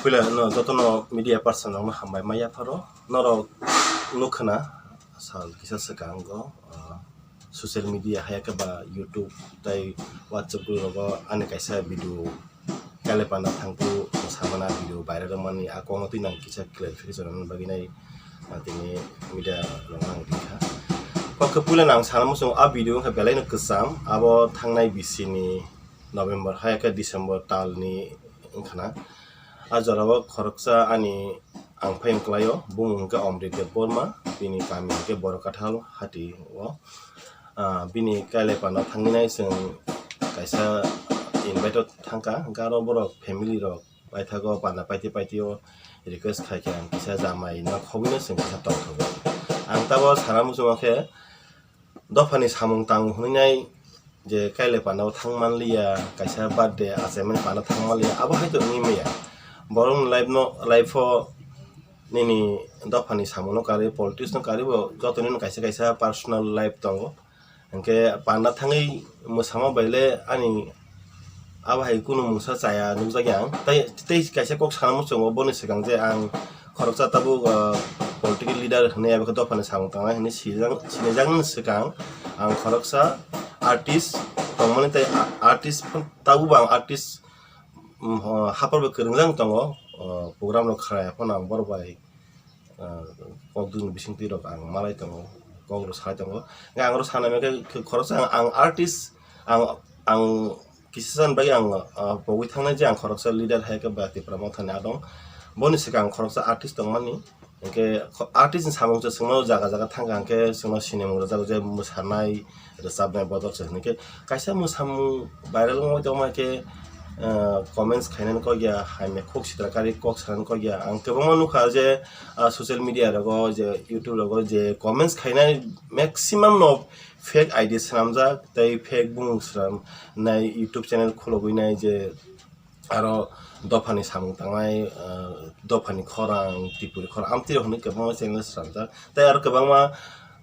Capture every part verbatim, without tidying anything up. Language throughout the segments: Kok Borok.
Puila no jotono media person rokno hambai ma yapharo. Norok nukha na sal kisa swkango, ah, social media hai khe ba YouTube tei WhatsApp group rogo ani kaisa video Kailai panda thangphuru samana video viral wngmani a kokno twi nang kisa clarification rwna bagwi nai, ah, tini media rok ang twi kha. Kok khe puila nang sana muchung a video wngkha belai no kwcham, abo thangnai bisini November hai khe December talni wngkhana. A jorao khoroksa ani ang phai wngkhlaio, bumung hwnkhe Omrit Debbarma, bini kami hwnkhe Borokathal hati o. Ah, bini kailai panda thangwi nai chwng kaisa invite o thangkha, hwnkhe aro borok family rok paithago panda paiti paiti o request khaikhe ang kisa jamai no khobwino chwng kisa tongthogo. Ang tabo sana muchungo khe dophani samung tango hwnwi nai je kailai panda o thang manliya, kaisa birthday achaimani panda thang manliya, abo hai to wngwi maya. Borokni life no, life o nini dophani samung no karwi, politics no karwi bo joto nini kaisa kaisa personal life tongo. Hwnkhe panda thangwi mwsama baile ani abo hai kunu mungsa chaya nukjakya ang. Tai, tei kaisa kok sana muchungo boni swkang je ang khoroksa tabuk, ah, political leader hwnwi abo khe dophani samung tangnai hwnwi sijak, sinijaknani swkang ang khoroksa artist tongmani tei a-, artist phano tabukbo ang artist, um, hapor bai kwrwngjak tongo, ah, program rok khlai phano ang borok bai ah, kok dugni bisingtwi rok ang malai tongo, kok rok sai tongo. Hwnkhe ang oro sanai mankhe khoroksa ang, ang artist, ang, ang kisa san bagwi ang, ah, pogwi thangnai je ang khoroksa leader hai khe ba Tipra Mothani adong. Boni swkang ang khoroksa artist tongmani. Hwnkhe kho-, artist ni samung se chwngno jaga jaga thangkha hwnkhe chwngno sinimung rwjago je mwsanai, rwchapnai bodol se hwnwi khe kaisa mwsamung viral wngwi tongma khe, ah, comments khainani kok ya, hamya khok sitra kari kok sanani kok ya. Ang kwbangma nukha je, ah, social media rogo je, YouTube rogo je comments khainai maximum no fake I D swnamjak tei fake bumung swnamnai YouTube channel khulogwi nai je aro dophani samung tangnai, ah, dophani khorang, Tripuri khorang, amtwi rok hwnwi kwbangma channel swnamjak. Tei aro kwbangma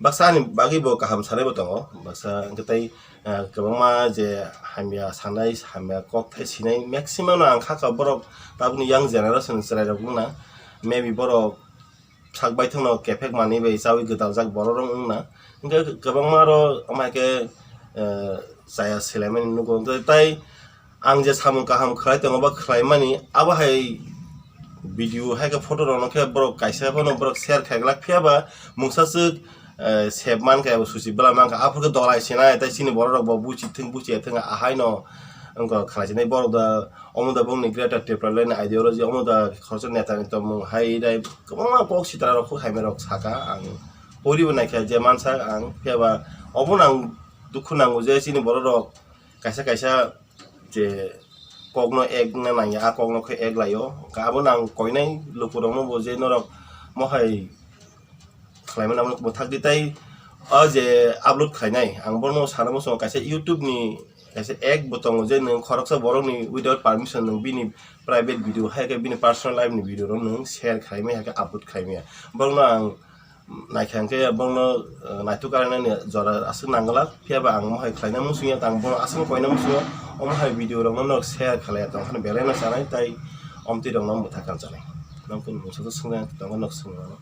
baksa ani bagwi bo kaham sanai bo tongo, baksa hwnkhe tei, ah, kwbangma je hamya sanai, hamya kok thai sinai maximum no ang kha kha borok tabukni young generation chwrai rok wngna, maybe borok sak baithang no kephek manwi bai chawi gwdaljak borok rok wngna, hwnkhe kwbangma aro omo hai khe, ah, chaya swlaimani nugo, hwnkhe tei ang je samung kaham khlai tongo ba khlaimani, abo hai video hai khe photo rokno khe borok kaisa phano borok share khai glak, phiya ba mungsa swk, eh, sep mankha abo susi bwla mankha, aphuru khe dolai sinai tei chini borok rok bo buchi thung buchi thung ahai no wngkha khlai sinai borok da omo da bongni Greater Tipraland ideology omo da khoroksa neta ni tongmung hai dai kwbangma kok sitra rok kok hamya rok saka ang pori bo naikha je mansa ang, phiya ba obo no ang dukhu nango je chini borok rok kaisa kaisa je kokno ek wngna nangya, a kokno khe ek laio. Hwnkhe abono ang koinai lukurokno bo je norok mohai khlaimani abono bwthak di tei o je upload khlainai, ang bono sana muchungo kaisa YouTube ni kaisa act bo tongo je nwng khoroksa borokni without permission nwng bini private video hai khe bini personal life ni video rok nwng share khlaimaya hai khe upload khlaimaya. Borokno ang naikha hwnkhe borokno, eh, naithok karinani jora aswk nangwlak, phiya ba ang mohai khlaina muchungya, ang bono aswkno koina muchungo, omo hai video rokno norok share khlaiya tong phano belai no chanai tei omtwi rokno mwthakang chanai. Nokni mungsa swngna tongo, nok swngmano.